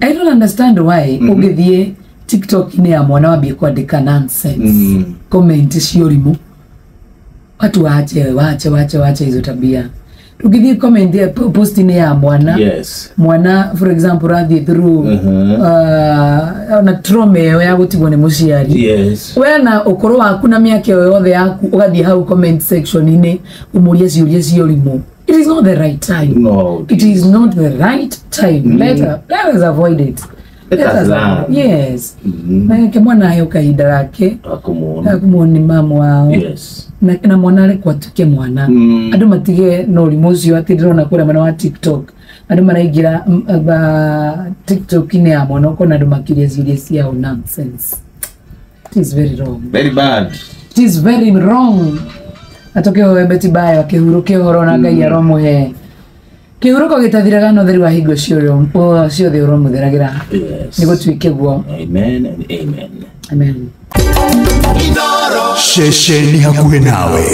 I don't understand why ũngĩthiĩ TikTok-inĩ ya mwana wambie kwandĩka nonsense, comment cia ũrimũ. Watu waache, waache, waache, waache hizo tabia. Ũngĩthiĩ comment ya post-inĩ ya mwana, mwana, for example, rathiĩ through na trauma ĩyo ya gũtigwo nĩ mũciari, we na ũkũrũ waku na mĩaka ĩyo yothe yaku, ũgathiĩ hau comment section-inĩ ũmũrie ciũria cia ũrimũ. It is not the right time. No. It is not the right time. Let us avoid it. Let us learn. Yes. Na mwana aheo kahinda gake Akumuona. Akumuona nĩ mamu wao. Na mwana arekwo atuĩke mwana. Andũ matige na ũrimũ ũcio atĩ ndĩrona kũrĩa mwena wa TikTok andũ maraingĩra TikTok-inĩ ya mwana, ũkona andũ makĩria ciũria ciao nonsense. It is very wrong. Very bad. It is very wrong. Atoke Betty Bayo akĩhurũke ũhoro na Ngai aromũhe kĩhurũko gĩtathiraga na ũtheri wa hingo ciothe ũromũtheragĩra. Nĩ gũtuĩke guo. Amen and amen. Amen. Ceceni hakuhĩ nawe.